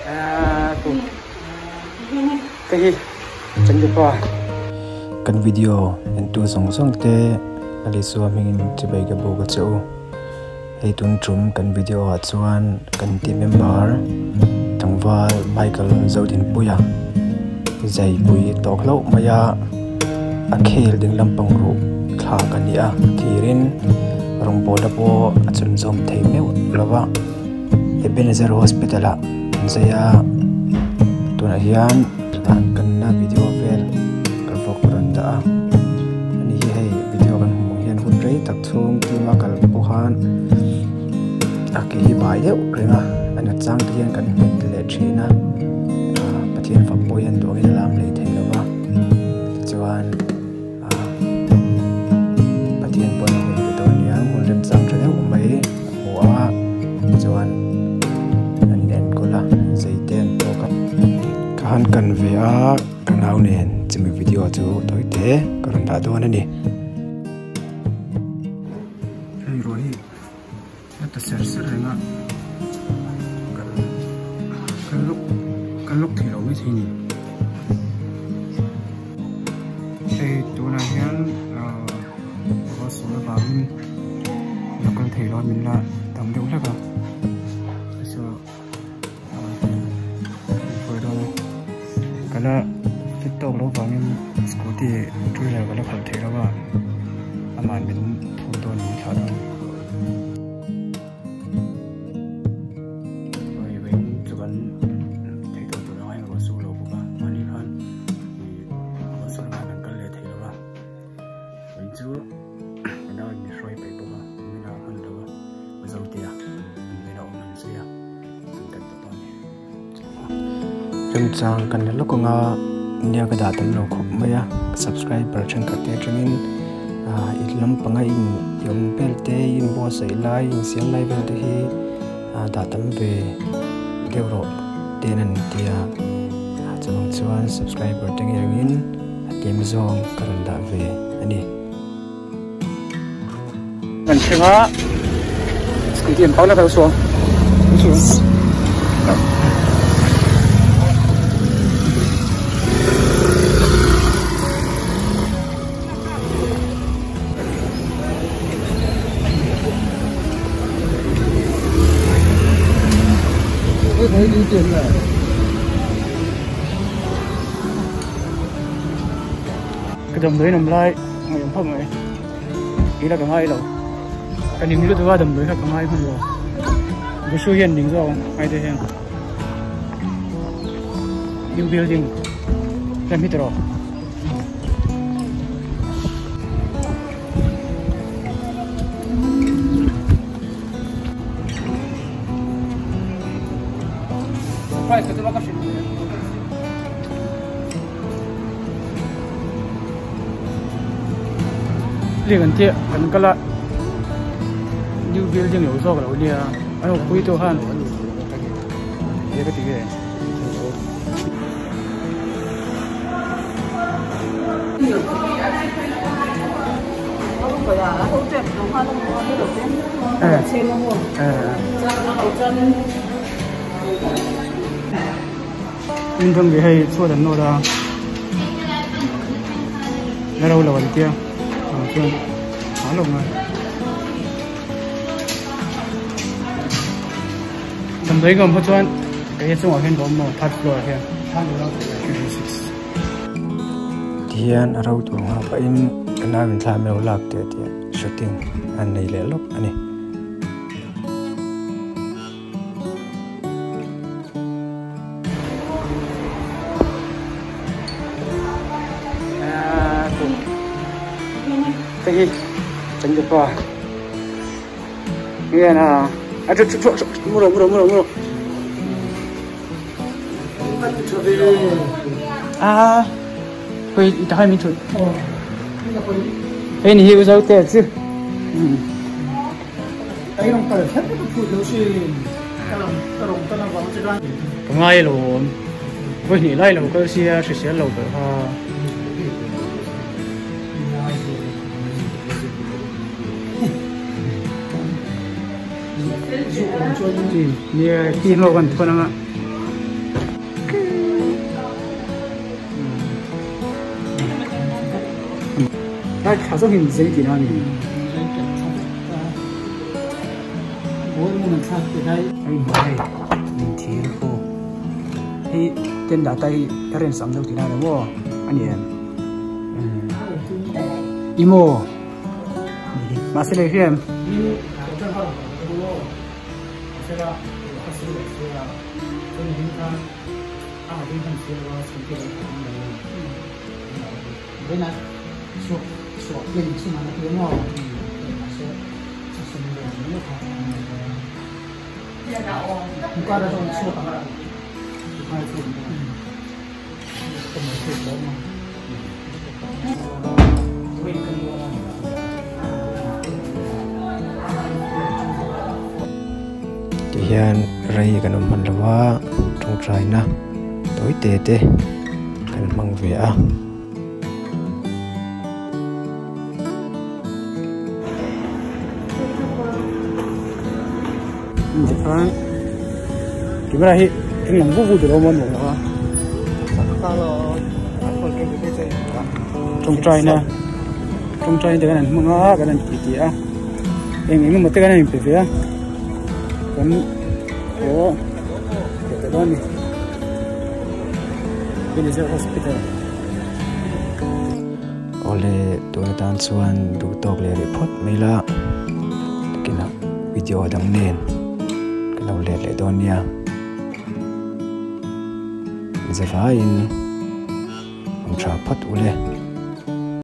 Kan video entu zawng zawng te a Lisua hmingin chibai ka buk a che u. Hei tun tum kan video ah chuan kan team member tlangval Michael Zodinpuia zaipui tawk hlauh mai a, a khel ding lampang ruh thlak a ni a, thirin rawngbawlna pawh a chhunzawm thei meuh lo va. Ebenezer Hospital ah an zai a, tunah hian an kanna video vel ka vlog rawn dah a, ani hi hei video kan hmuh hian hun rei tak chhung team a kal pawh khan a ke hi bai deuh reng a, a nat chang te hian kan nghet leh thin a, Pathian fak pawh hian duh angin a lam leh thei lo va, tichuan. Pathian pawn a hun pe tawh ania hun remchang tha deuh mai a hmu a chuan an enkawl a zei te an tawk a. Ka han kan ve a ka nau nen chumi video chu tawi te ka rawn dah dawn a ni. Hei ruah hi a ta ser ser reng a kan lawk kan lawk thei lo mai thei a ni. Hei tunah hian ruah sur avangin la kal thei lo a min la tam deuh hlek a so ka la fit tawk loh vangin scooty two wheeler ka la khalh thei lo a amah min phur dawn min thlah dawn. Remchang kan la lawk anga nia ka dah tam lo khawp mai a subscriber thenkhat te atangin i lam panga in awm vel te in buatsaih lai in siam lai vel te hi dah tam ve deuh rawh te an ti a chuvang chuan subscriber te ngei angin a tlem zawng ka rawn dah ve a ni. Kan thleng a scooty an park na kal suang Ka damdawi in awm lai ngaih awm khawp mai ila ka ngai lo ka ning lutuk a damdawi kha ka ngai hman lo Bushu hian ning zawk ang ngai te hian new building rem hi tawh Surprise ka tura ka hrilh Leng an tia kan kal a new building lo zawk lo nia an awpui tawh khan he ka ti ve. In dang leh hei chhuat an nawt a la ro lo an tia ah chuan a lo ngai damdawi ka awm pawh chuan kei chungah hian ka awm maw third floor ah hian Tihian a ro tur nghah pahin ka nau in thla meuh lak teh tih shooting an nei leh lawk a ni. Cái gì? Tránh được qua. Nghe nè. À, chú chú chú mua rồi mua rồi mua rồi mua rồi. À, quay hai mình thử. Ê, này hiểu sao thế chứ? Ka ngai lo vawi hnih lai lo kal sia hrisel lo ber kha. Nia khi hlawk an thun anga. Lai thla zawng hi zei tihna a ni. Hei hmuh hei min thir khu hei ten dah ta hi a rem sam deuh tihna a ni maw a ni em i maw mahse leh hriam Tihian rei kan awm hman lo a tawngtaina tawi te te kan hmang ve a. Tikhan camera hi eng lam vu vu tur a awm a nuam lo a tawngtaina tawngtaina te kan han hmang a kan han titi a eng eng emaw te kan han inpe ve a kan aw teh dawn a ni Benizer Hospital. Awle tun atan chuan duh tawk leh rih phawt mai la takinah video dang nen ka lo let leh dawn nia zavaiin awm tha phawt ule.